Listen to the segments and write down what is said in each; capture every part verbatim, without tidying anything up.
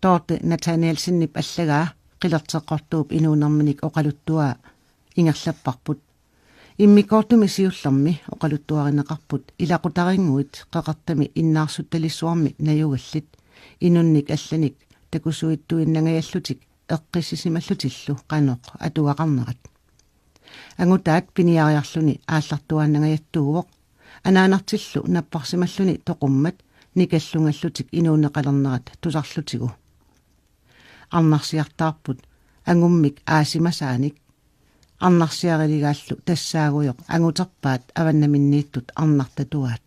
Dorthe Nathanielsenip allagaa Qilerteqqortuup inuunerminik oqaluttuaa ingerlapparput. Immikkoortumi siullermi oqaluttuarineqarput ilaqutariinnguit qeqertami innaarsuttalissuarmi najugallit, inunnik allanik takusuittuinnangajallutik eqqissisimallutillu qanoq atugaqarnerat. Angutaat piniariarluni aallartuaannangajattuuvoq, anaanartillu napparsimalluni toqummat nikallungallutik inuuneqalernerat tusarlutigu. Arnarsiartaarput angummik aasimasaanik. Arnarsiarilligaallu tassaagujoq anguterpaat avannaminniittut arnartatuaat.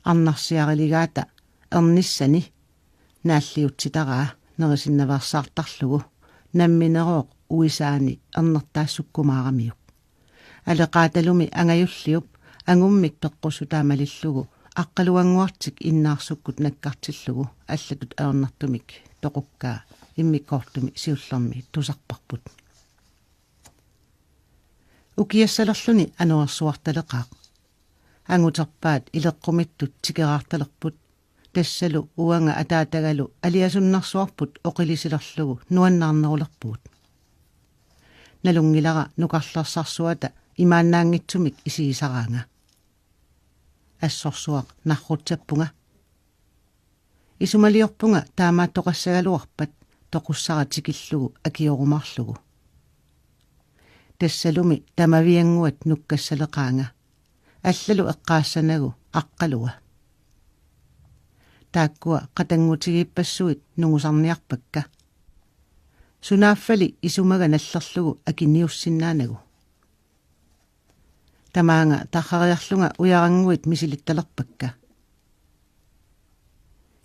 Arnarsiarilligaata ernissani naalliutsitaraa nerisinnaveersaartarlugu, namminerooq uisaani ernertaassukkumaaramiuk. Aleqaatalumi angajulliup angummik peqqussutaa malillugu aqqaluannguartik innaarsukkut nakkartillugu allatut ajornartumik toqukkaa immikkoortumi siullermi tusarparput. Ukiassalerluni anorersuartaleqaaq. Anguterpaat ileqqumittut tikeraartalerput. Tassalu uanga ataatagalu aliasunnersuarput oqilisilerlugu nuannaarnerulerpugut. Nalunngilara nukarlersarsuata imaannaanngitsumik isigisaraanga. Assorsuaq narrutsappunga. Isumaliorpunga taamaattoqassagaluarpat toqussara tikillugu akiorumaarlugu. Tassalumi tamaviannguat nukkassaleqaanga. Allalu eqqaassanagu aqqalua. Taakkua qatanngutigiippassuit nungusarniarpakka. Sunaaffali isumaga nallerlugu akiniussinnaanagu. Tamaanga tarrariarlunga ujarannguit misilittalerpakka.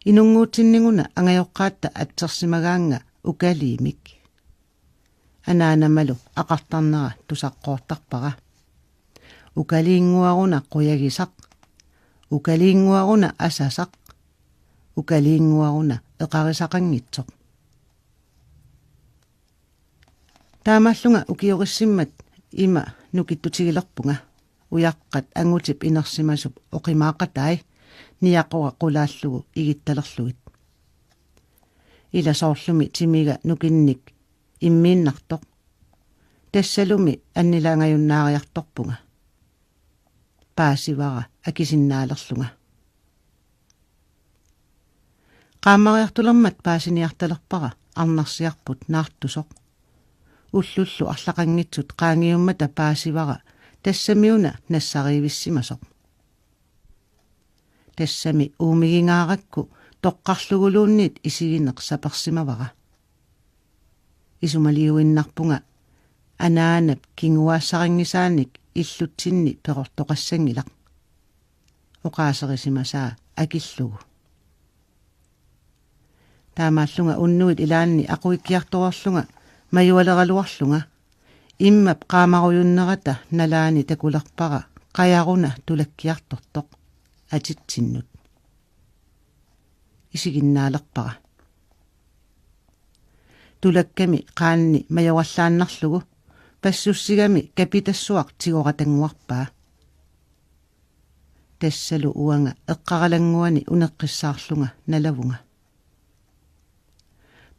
Inunnguutsinniguna angajoqqaatta atsersimagaannga ukaliimik. Anaanamalu aqartarnera tusaqqoortarpara. Ukaliinnguaruna qujagisaq. Ukaliinnguaruna asasaq. Ukaliinnguaruna eqarisaqanngitsoq. Taamaallunga ukiorissimmat ima nukittutigilerpunga. Ujaqqat angutip inersimasup oqimaaqatai niaqora qulaallugu igittalerlugit. Ila soorlumi timiga nukinnik immiinnartoq. Tassalumi annilaangajunnaariartorpunga. Paasivara akisinnaalerlunga. Qaammariartulermat paasiniartalerpara arnarsiarput naartusoq. Ullullu arlaqanngitsut qaangiummata paasivara tassamiuna nassariivissimasoq. Tassami uumigingaarakku toqqarluguluunniit isigineq sapersimavara. Isumaliuinnarpunga anaanap kinguaassarinngisaanik illutsinni perortoqassanngilaq. Oqaaserisimasaa akillugu. Taamaallunga unnuit ilaanni aquikkiartoreerlunga majualeraluarlunga immap qaamarujunnerata nalaani takulerpara qajaruna tulakkiartortoq atitsinnut. Isiginnaalerpara. Tulakkami qaanni majorallaannarlugu passussigami kapitassuaq tigoratannguarpaa. Tassalu uanga eqqaralannguani uneqqissaarlunga nalavunga.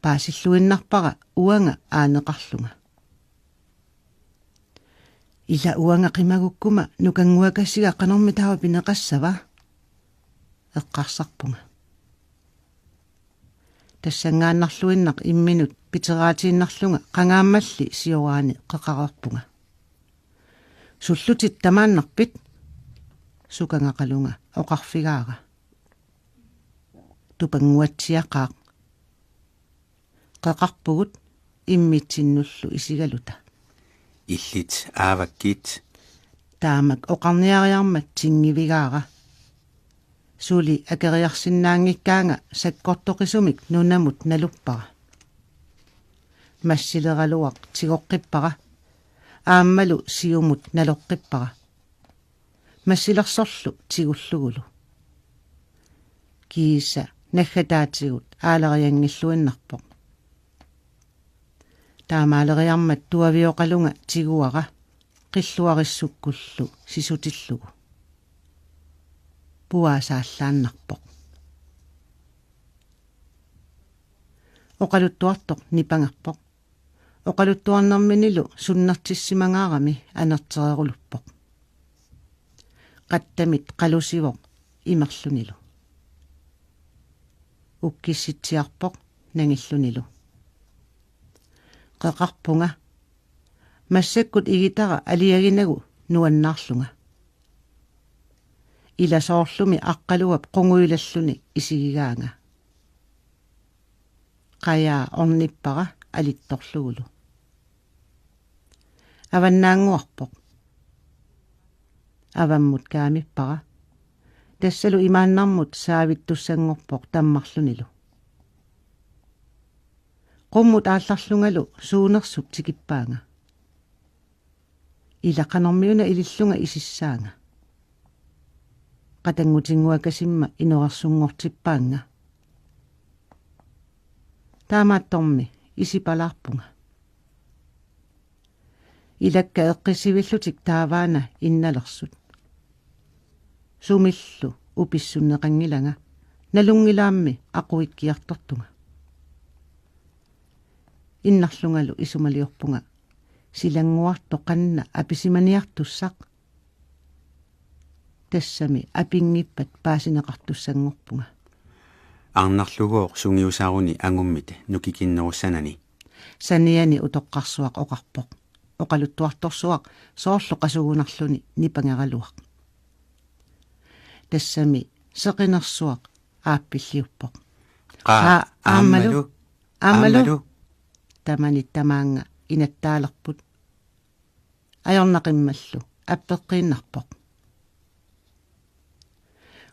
Paasilluinnarpara uanga aaneqarlunga. Ila uanga qimagukkuma nukannguakasiga qanormitaava pineqassava? Eqqarsarpunga. Tassanngaannarluinnaq imminut piteraatiinnarlunga qangaammalli sioraani qeqareerpunga. Sullutit tamaannarpit? Sukangaqalunga oqarfigaara. Tupannguatsiaqaaq. Qeqarpugut immitsinnullu isigaluta. Illit aavakkit. Taamak oqarniariarmat tingivigaara. Suli akeriarsinnaanngikkaanga sakkortoqisumik nunamut naluppara. Massileraluaq tigoqqippara. Aammalu siumut naloqqippara. Massilersorlu tigullugulu. Kiisa naggataatigut aalerianngilluinnarpoq. Taamaaleriarmat tuavioqalunga tiguara qilluarissukkullu sisutillugu. Puaasaallaannarpoq. Oqaluttuartoq nipangerpoq. Oqaluttuarnerminilu sunnertissimangaarami anertereeruluppoq. Qattamit qalusivoq imerlunilu. Ukkissitsiarpoq nangillunilu. Qeqarpunga. Massakkut igitara aliaginagu nuannaarlunga. Ila soorlumi Aqqaluap qungujulalluni isigigaanga. Qajaa ornippara alittorlugulu. Avannaannguarpoq. Avammut kaamippara. Tassalu imaannarmut saavittussanngorpoq tammarlunilu. Qummut aallarlungalu suunersup tikippaanga. Ila qanormiuna ilillunga isissaanga. Qatanngutinnguakasimma inorersunngortippaannga. Taamaattormi isipalaarpunga. Ilakka eqqissivillutik taavaana innalersut. Sumillu upissunneqanngilanga, nalunngilaammi aquikkiartortunga. Innarlungalu isumaliorpunga: Silannguartoq qanna apisimaniartussaq. Tassami apinngippat paasineqartussanngorpunga. Arnarlugooq sungiusaruni angummit nukikinnerussanani. Saniani utoqqarsuaq oqarpoq. Oqaluttuartorsuaq soorlu qasugunarluni nipangeraluaq. Tassami seqinersuaq aappilliuppoq. Qaa, qaa, aammalu, aammalu, aammalu, aammalu. Tamanit tamaanga inattaalerput. Ajornaqimmallu appeqqiinnarpoq.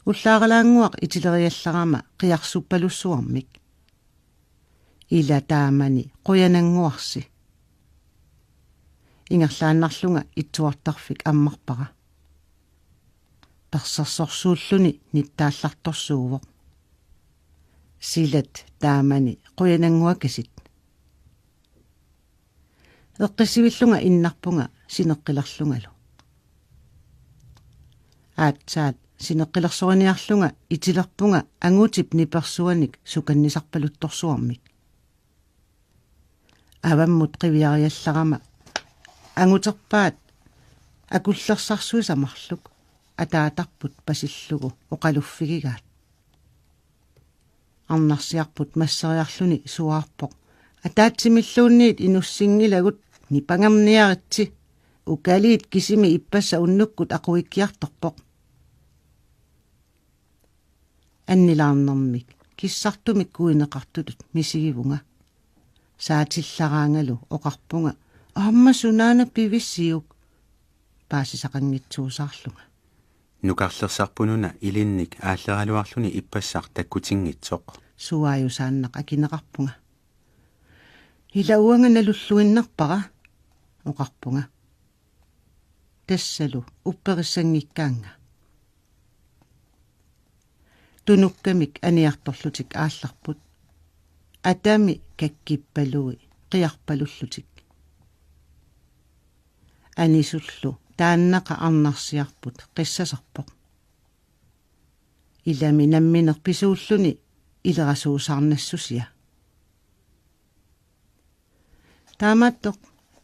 Ullaaralaannguaq itileriallarama qiarsuppalussuarmik. Ila taamani qujanannguarsi. Ingerlaannarlunga itsuartarfik ammarpara. Persersorsuulluni nittaallartorsuuvoq. Silat taamani qujanannguakasit. Eqqissivillunga innarpunga sineqqilerlungalu. Aatsaat sineqqilersoriniarlunga itilerpunga angutip nipersuanik sukannisarpaluttorsuarmik. Avammut qiviariallarama anguterpaat akullersarsuisa marluk ataatarput pasillugu oqaluffigigaat. Arnarsiarput masseriarluni suaarpoq: Ataatsimilluunniit inussinngilagut, nipangerniaritsi. Ukaliit kisimi ippassaq unnukkut aquikkiartorpoq. Annilaarnermik kissartumik kuineqartutut misigivunga. Saatillaraangalu oqarpunga: Aamma sunaana pivissiuk? Paasisaqanngitsuusaarlunga. Nukarlersarpununa ilinnik aalleraluarluni ippassaq takkutinngitsoq. Suaajusaannaq akineqarpunga. Ila uanga nalulluinnarpara, oqarpunga. Tassalu upperissanngikkaannga. Tunukkamik aniartorlutik aallarput. Atami kakkippalui qiarpalullutik. Anisullu taannaqa Arnarsiarput qissasarpoq. Ilami nammineq pisuulluni ilerasuusaarnassusia. Taamaattoq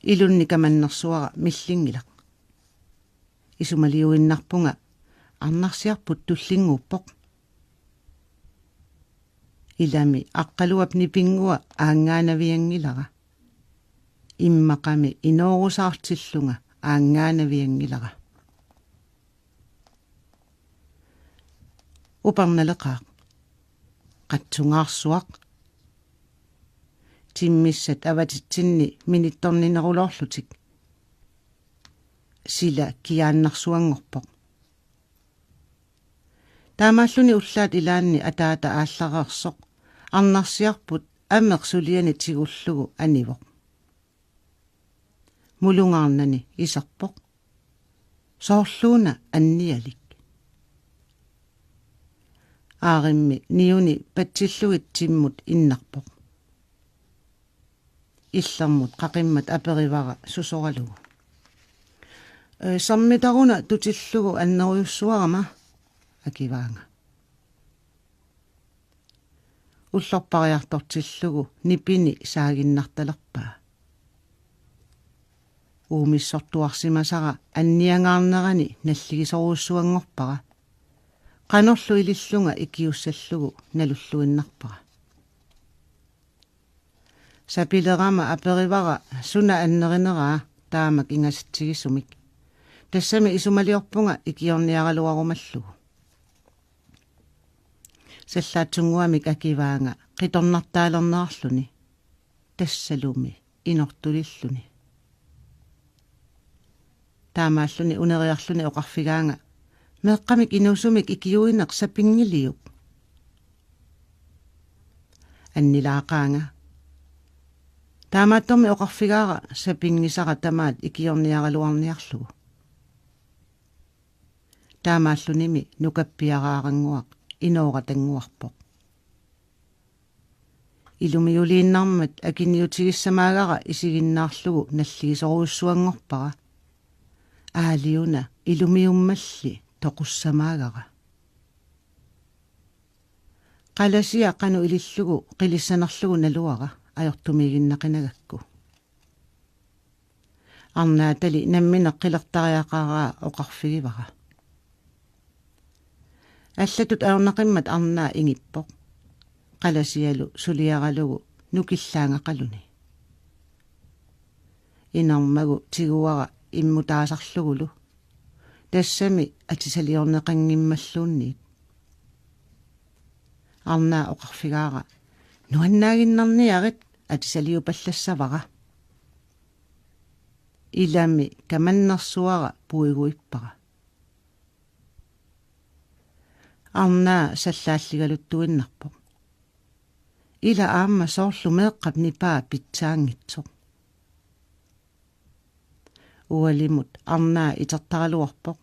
ilunni kamannersuara millinngilaq. Isumaliuinnarpunga Arnarsiarput tullinnguuppoq. Ilami Aqqaluap nipinngua aanngaanavianngilara. Immaqami inoorusaartillunga aanngaanavianngilara. Upernaleqaaq. Qatsungaarsuaq. Timmissat avatitsinni minittornineruloorlutik. Sila kiaannarsuanngorpoq. Taamaalluni ullaat ilaanni ataata aallareersoq Arnarsiarput ameq suliani tigullugu anivoq. Mulungaarnani iserpoq. Soorluuna annialik. Aarimmi niuni patsillugit timmut innarpoq. Illermut qaqimmat aperivara susoralugu: "Ee, sammitaruna tutillugu annerujussuarama?" akivaanga. Ullorpariartortillugu nipini saaginnartalerpaa. Uumissortuarsimasara anniangaarnerani nalligisorujussuanngorpara. Qanorlu ilillunga ikiussallugu nalulluinnarpara. Sapilerama aperivara suna annerineraa taamak ingasatsigisumik. Tassami isumaliorpunga ikiorniaraluarumallugu. Sallaatsunnguamik akivaanga qitornartaalernerarluni. Tassalumi inortulilluni. Taamaalluni uneriarluni oqarfigaanga: "Meeqqamik inuusumik ikiuineq sapinngiliuk?" Annilaaqaanga. Taamaattormi oqarfigaara sapinngisara tamaat ikiorniaraluarniarlugu. Taamaallunimi nukappiaraarannguaq inoorataannguarpoq. Ilumiuliinnarmat akiniutigissamaagara isiginnaarlugu nalligisorujussuanngorpara. Aaliuna ilumiummalli toqussamaagara. Qalasia qanoq ilillugu qilissanerlugu naluara ajortumiiginnaqinagakku. Arnaatali nammineq qilertariaqaraa oqarfigivara. Allatut ajornaqimmat arnaa ingippoq. Qalasialu suliaralugu nukillaangaqaluni. Inermagu tiguara immutaasarlugulu. Tassami atisaliorneqanngimmalluunniit. Arnaa oqarfigaara: "Nuannaaginnarniarit, atisaliupallassavara." Ilami kamannersuara puiguippara. Arnaa sallaalligaluttuinnarpoq. Ila aamma soorlu meeqqap nipaa pitsaanngitsoq. Ualimut arnaa itertaraluarpoq.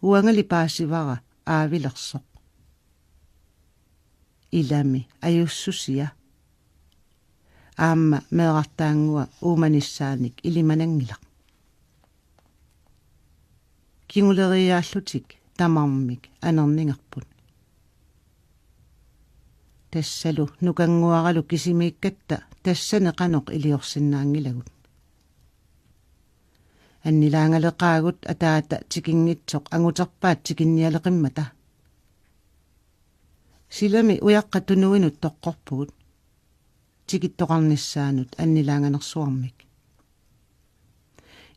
Uangali paasivara aavilersoq. Ilami ajussusia. Aamma meerartaanngua uumanissaanik ilimananngilaq. Kinguleriiaallutik tamarmik anerningerput. Tassalu nukannguaralu kisimiikkatta tassani qanoq iliorsinnaanngilagut. Annilaangaleqaagut ataata tikinngitsoq anguterpaat tikinnialeqimmata. Silami ujaqqat tunuinut toqqorpugut. Tikittoqarnissaanut annilaanganersuarmik.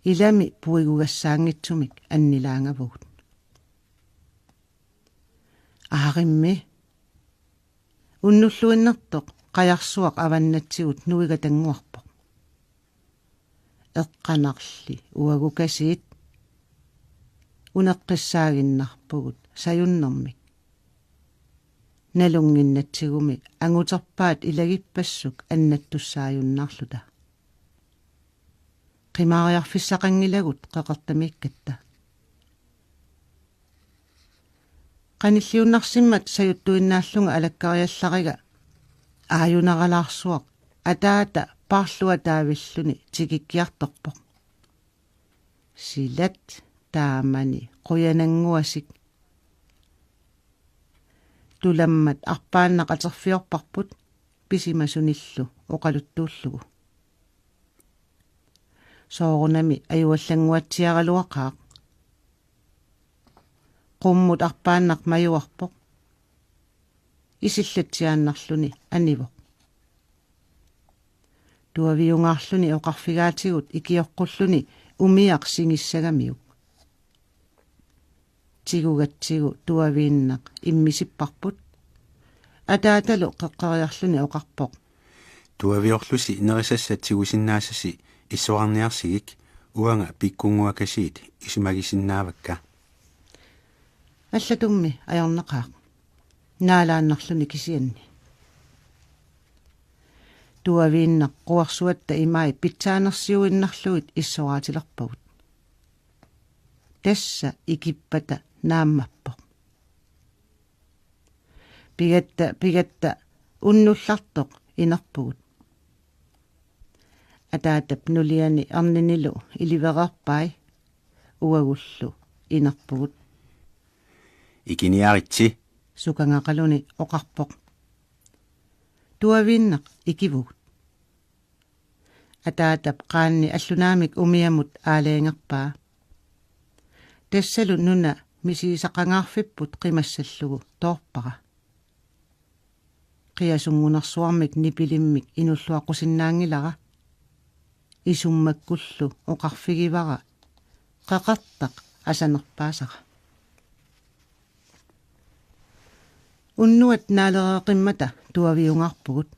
Ilami puigugassaanngitsumik annilaangavugut. Aarimmi. Unnulluinnartoq qajarsuaq avannatsigut nuigatannguarpoq. Eqqanarli uagukasiit. Uneqqissaaginnarpugut sajunnermik. Nalunnginnatsigumi anguterpaat ilagippassuk annattussaajunnaarluta. Qimaariarfissaqanngilagut qeqertamiikkatta. Qanilliunnarsimmat sajuttuinnaallunga alakkariallariga aajunaralaarsuaq ataata paarluataavilluni tikikkiartorpoq. Silat taamani qujanannguasik. Tulammat arpaannaq aterfiorparput pisimasunillu oqaluttuullugu. Soorunami ajuallannguatsiaraluaqaaq. Qummut arpaannaq majuarpoq. Isillatsiaannarluni anivoq. Tuaviungaarluni oqarfigaatigut ikioqqulluni umiaq singissagamiuk. Tigugatsigu tuaviinnaq immisipparput. Ataatalu qeqqeriarluni oqarpoq: "Tuaviorlusi nerisassat tigusinnaasasi issuarniarsigik, uanga pikkunnguakasiit isumagisinnaavakka." Allatummi ajornaqaaq. Naalaannarluni kisianni. Tuaviinnaq quersuatta imai pitsaanersiuinnarlugit issoraatilerpagut. Tassa ikippata naammappoq. Pigatta, pigatta, unnullartoq inerpugut. Ataatap nuliani erninilu ilivereerpai, uagullu inerpugut. "Ikiniaritsi," sukangaqaluni oqarpoq. Tuaviinnaq ikivugut. Ataatap qaanni allunaamik umiamut aalajangerpaa. Tassalu nuna misigisaqangaarfipput qimassallugu toorpara. Qiasunngunersuarmik nipilimmik inulluaqqusinnaanngilara. Isummakkullu oqarfigivara: Qeqertaq asanerpaasara. Unnuat naalereeqimmata tuaviungaarpugut.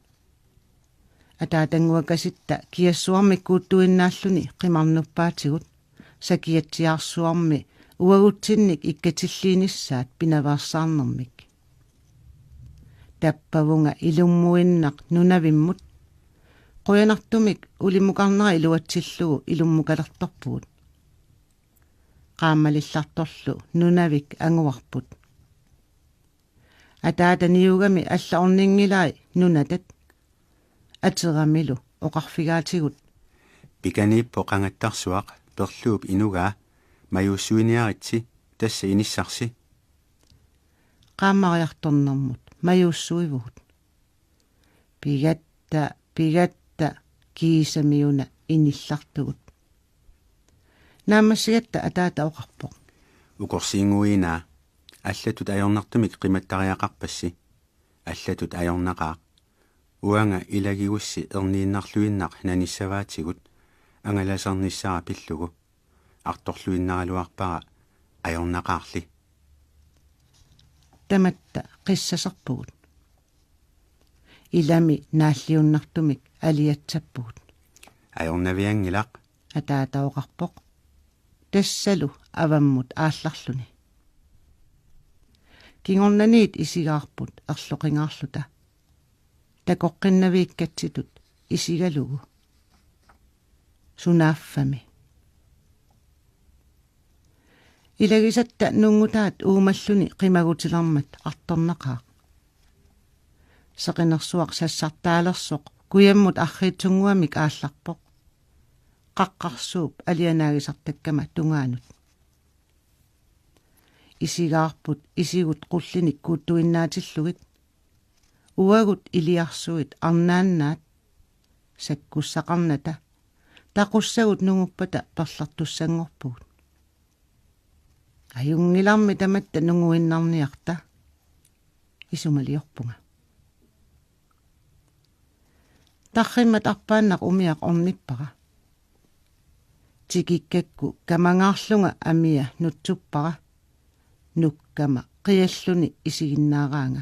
Ataatannguakasitta kiassuarmik kuuttuinnaalluni qimarnuppaatigut, sakiatsiaarsuarmi uagutsinnik ikkatilliinissaat pinaveersaarnermik. Tappavunga ilummuinnaq nunavimmut. Qujanartumik ulimukarnera iluatsillugu ilummukalertorpugut. Qaammalillartorlu nunavik anguarput. Ataata niugami alla orninngilai nunatat. Ateramilu oqarfigaatigut: Pikaniippoq qangattarsuaq, Perluup inugaa, majuussuiniaritsi, tassa inissarsi. Qaammariartornermut majuussuivugut. Pigatta, pigatta, kiisami una inillartugut. Naammassigatta ataata oqarpoq: Ukorsiinnguinaa, allatut ajornartumik qimattariaqarpassi. Allatut ajornaqaaq. Uanga ilagigussi erniinnarluinnaq nanissavaatigut, angalasernissara pillugu. Artorluinnaraluarpara, ajornaqaarli. Tamatta qissaserpugut. Ilami naalliunnartumik aliatsappugut. Ajornavianngilaq, ataata oqarpoq, tassalu avammut aallarluni. Kingornaniit isigaarput erloqingaarluta. Takoqqinnaviikkatsitut isigalugu. Sunaaffami. Ilagisatta nunngutaat uumalluni qimagutilermat artornaqaaq. Seqinersuaq sassartaalersoq kujammut arriitsunnguamik aallarpoq. Qaqqarsuup alianaagisartakkama tungaanut. Isigaarput isigut qullinik kuuttuinnaatillugit. Uagut iliarsuit arnaannaat sakkussaqarnata taqussagut nunguppata perlertussanngorpugut. Ajunngilarmi tamatta nunguinnarniarta, isumaliorpunga. Tarrimmat arpaannaq umiaq ornippara. Tikikkakku kamangaarlunga amia nutsuppara. Nukkama qialluni isiginnaaraanga.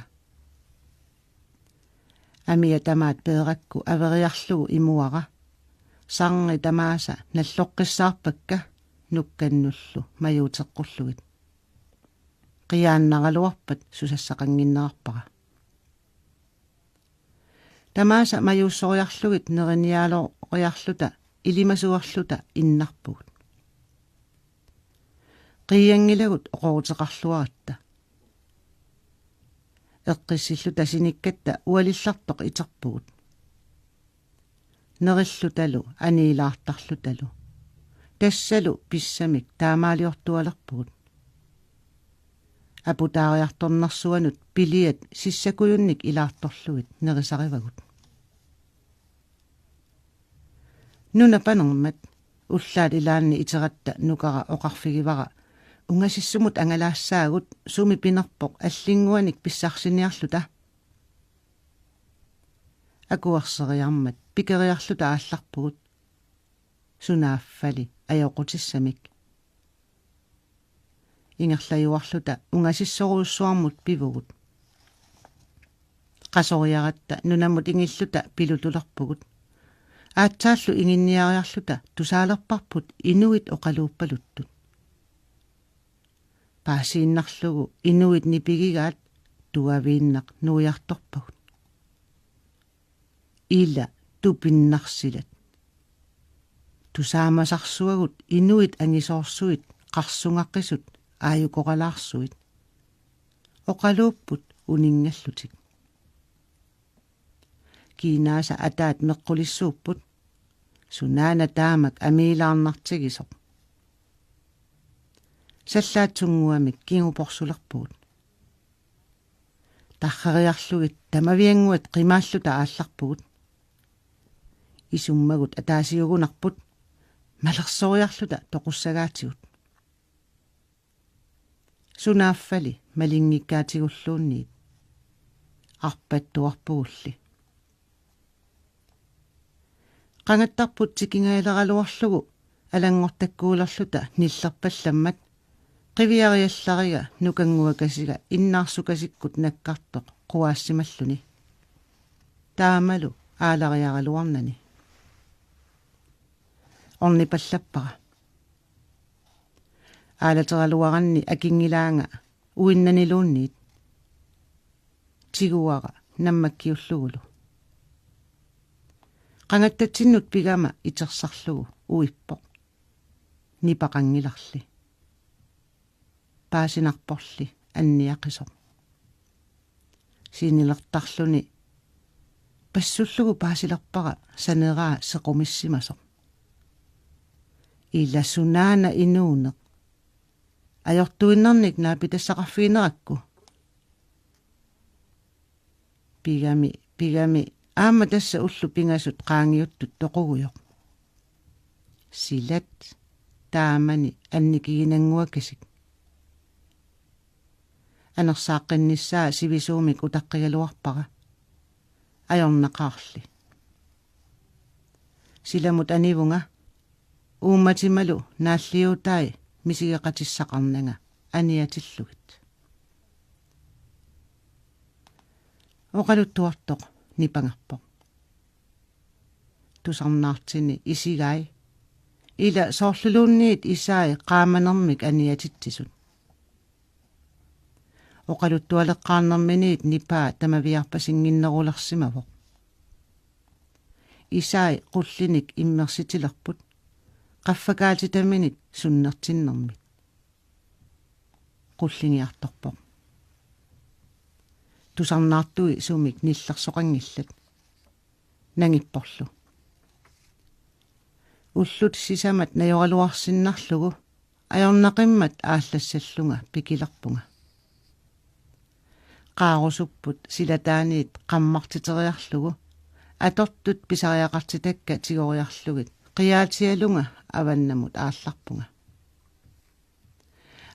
Amia tamaat peerakku averiarlugu imuara. Sarni tamaasa nalloqqissaarpakka nukkannullu majuuteqqullugit. Qiaannaraluarpat susassaqannginnerarpara. Tamaasa majuussoriarlugit nerinialoriarluta ilimasuarluta innarpugut. Qiianngilagut oqoruteqarluaratta. Eqqissilluta sinikkatta ualillartoq iterpugut. Nerillutalu aniilaartarlutalu. Tassalu pissamik taamaaliortualerpugut. Aputaariartornersuanut piliat sissakujunnik ilaartorlugit nerisarivagut. Nuna panermat ullaat ilaanni iteratta nukara oqarfigivara: Ungasissumut angalaassaagut, sumi pinerpoq allinnguanik pissarsiniarluta. Akuerseriarmat pikeriarluta aallarpugut. Sunaaffali ajoqutissamik. Ingerlajuarluta ungasissorujussuarmut pivugut. Qasoriaratta nunamut ingilluta pilutulerpugut. Aatsaallu inginniariarluta tusaalerparput inuit oqaluuppaluttut. Paasiinnarlugu inuit nipigigaat tuaviinnaq nuiartorpagut. Ila tupinnarsilat. Tusaamasarsuagut inuit angisoorsuit qarsungaqisut aajukoralaarsuit. Oqaluupput uninngallutik. Kiinaasa ataat meqqulissuupput. Sunaana taamak amiilaarnartigisoq. Sallaatsunnguamik kinguporsulerpugut. Arreriarlugit tamaviannguat qimaalluta aallarpugut. Isummagut ataasiugunarput malersoriarluta toqussagaatigut. Sunaaffali malinngikkaatigalluunniit arpattuarpugulli. Qangattarput tikingaaleraluarlugu alanngortakkuulerluta nillerpallammat qiviariallariga nukannguakasiga innaarsukasikkut nakkartoq quaassimalluni. Taamalu aalariaraluarnani. Ornipallappara. Aalateraluaranni akinngilaanga uinnaniluunniit. Tiguara nammakkiullugulu. Qangattatsinnut pigama itersarlugu uippoq. Nipaqanngilarli. Paasinarporli anniaqisoq. Sinilertarluni passullugu paasilerpara saneraa sequmissimasoq. Ila sunaana inuuneq. Ajortuinnarnik naapitassaqarfiginerakku. Pigami, pigami, aamma tassa ullut pingasut qaangiuttut toqugujoq. Silat, taamani annikiginannguakasik. Anersaaqqinnissaq sivisuumik utaqqigaluarpara. Ajornaqaarli. Silamut anivunga, uummatimalu naalliutai misigeqatissaqarnanga aniatillugit. Oqaluttuartoq nipangerpoq. Tusarnaartini isigai. Ila soorluluunniit isai qaamanermik aniatitsisut. Oqaluttualeqqaarnerminiit nipaa tamaviarpasinnginnerulersimavoq. Isai qullinik immersitilerput. Qaffakaatitaminit sunnertinnermit. Qullingiartorpoq. Tusarnaartui sumik nillersoqanngillat. Nangipporlu. Ullut sisamat najoraluarsinnarlugu ajornaqimmat aallassallunga pikilerpunga. Qaarusupput silataaniit qammartiteriarlugu atortut pisariaqartitakka tigoriarlugit qiaatialunga avannamut aallarpunga.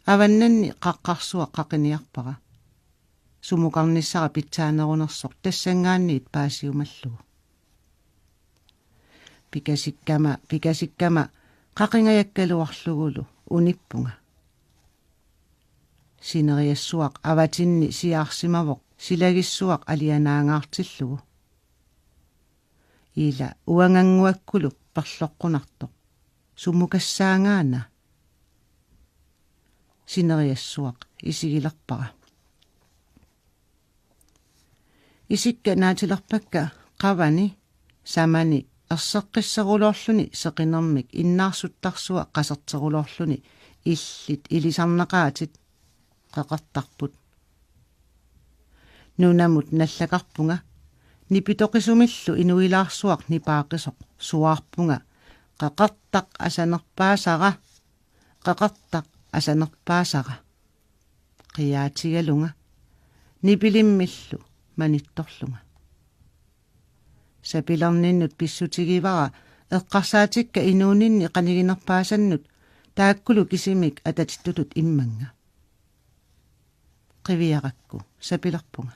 Avannanni qaqqarsuaq qaqiniarpara. Sumukarnissara pitsaanerunersoq tassanngaanniit paasiumallugu. Pikasikkama, pikasikkama qaqingajakkaluarlugulu unippunga. Sineriassuaq avatinni siaarsimavoq silagissuaq alianaangaartillugu. Ila uangannguakkulu perloqqunartoq. Sumukassaangaana? Sineriassuaq isigilerpara. Isikka naatilerpakka qavani samani erseqqisseruloorluni seqinermik innaarsuttarsuaq qaserteruloorluni illit ilisarnaqaatit qeqertarput. Nunamut nallakarpunga, nipitoqisumillu inuilaarsuaq nipaaqisoq suaarpunga: Qeqertaq asanerpaasara, qeqertaq asanerpaasara. Qiaatigalunga, nipilimmillu manittorlunga. Sapilerninnut pissutigivara eqqarsaatikka inuuninni qaniginerpaasannut taakkulu kisimik atatittutut immannga. Qiviarakku sapilerpunga.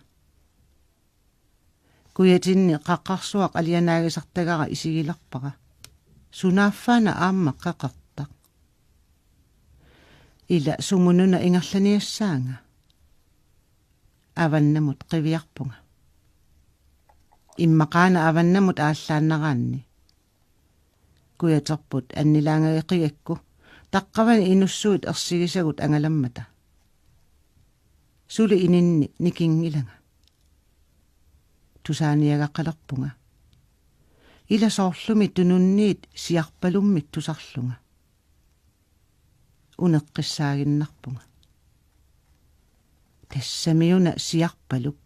Kujatinni qaqqarsuaq alianaagisartagara isigilerpara: Sunaaffaana aamma qeqertaq? Ila sumununa ingerlaniassaanga? Avannamut qiviarpunga. Immaqaana avannamut aallaannaraanni. Kujaterput annilaangageqigakku taqqavani inussuit ersigisagut angalammata. Suli ininni nikinngilanga. Tusaaniagaqqalerpunga. Ila soorlumi tununniit siarpalummik tusarlunga. Uneqqissaaginnarpunga. Tassamiuna siarpaluk.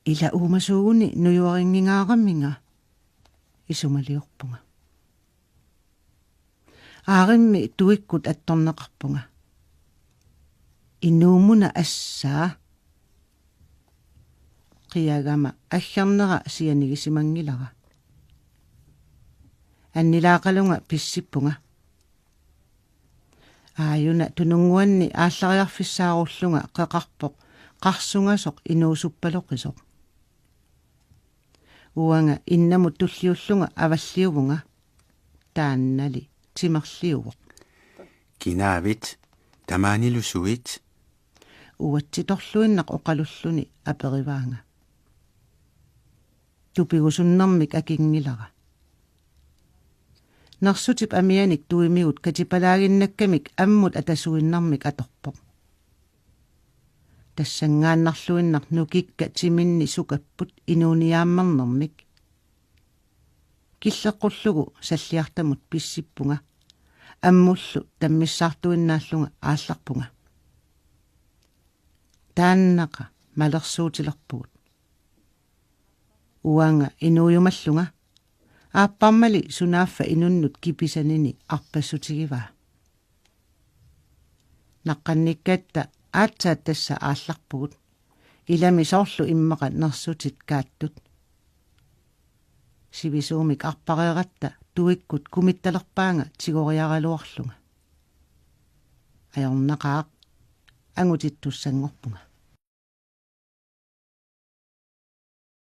Ila uumasuuguni nujuarinngingaaraminga, isumaliorpunga. Aarimmi tuikkut attorneqarpunga. Inuumuna assaa. Qiagama aggernera sianigisimangilara. Annilaaqalunga pissippunga. Aajuna tununnguanni aallariarfissaarullunga qeqarpoq qarsungasoq inuusuppaloqisoq. Uanga innamut tulliullunga avalliuvunga. Taannali timerliuvoq. Kinaavit, tamaanilu suit? Uatsitorluinnaq oqalulluni aperivaanga. Tupigusunnermik akinngilara. Nersutip amianik tuimigut katipalaaginnakkamik ammut atasuinnarmik atorpoq. Tassanngaannarluinnaq nukikka timinni sukapput inuuniaammernermik. Killeqqullugu salliartamut pissippunga. Ammullu tammissaartuinnaallunga aallarpunga. Taannaqa malersuutilerpugut. Uanga inuujumallunga. Aapparmali sunaaffa inunnut kipisanini arpassutigivaa. Naqqannikkatta aatsaat tassa aallarpugut. Ilami soorlu immaqa nersutit kaattut. Sivisuumik arpareeratta tuikkut kumittalerpaanga tigoriaraluarlunga. Ajornaqaaq, angutittussanngorpunga.